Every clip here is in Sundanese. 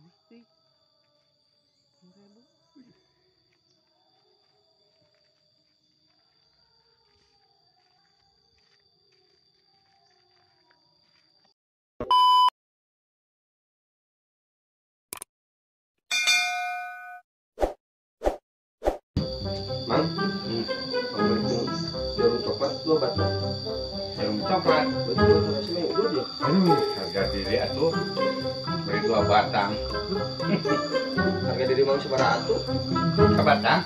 Duit 10.000. Mang, jarum coklat 2 batang. Jarum coklat? Betul, udah dia. Aduh, harga diri atuh beli 2 batang. Harga diri mang sabaraha atuh? Sabatang?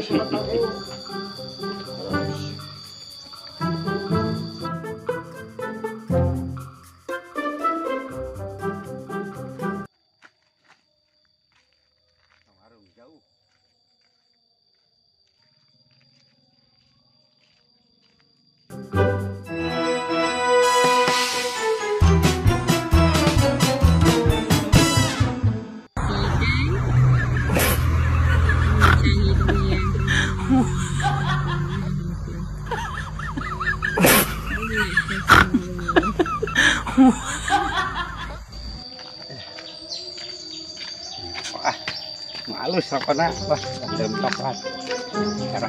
Sabatang. Warung jauh. Wah, malus rokona. Wah, jarum coklat. Cara.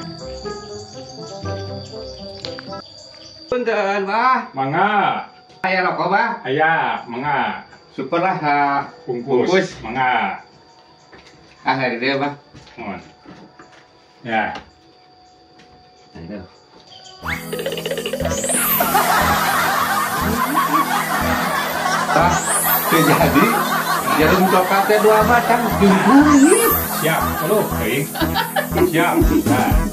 Punten, Bah. Mangga. Aya rokok, Bah? Aya, mangga. Super lah, ha. Bungkus. Mangga. Ah, dari dia, Bah. Mohon. Ya. Ayo. Tah, jadi jarum coklatnya 2 batang. Siap, halo, siap. Nah.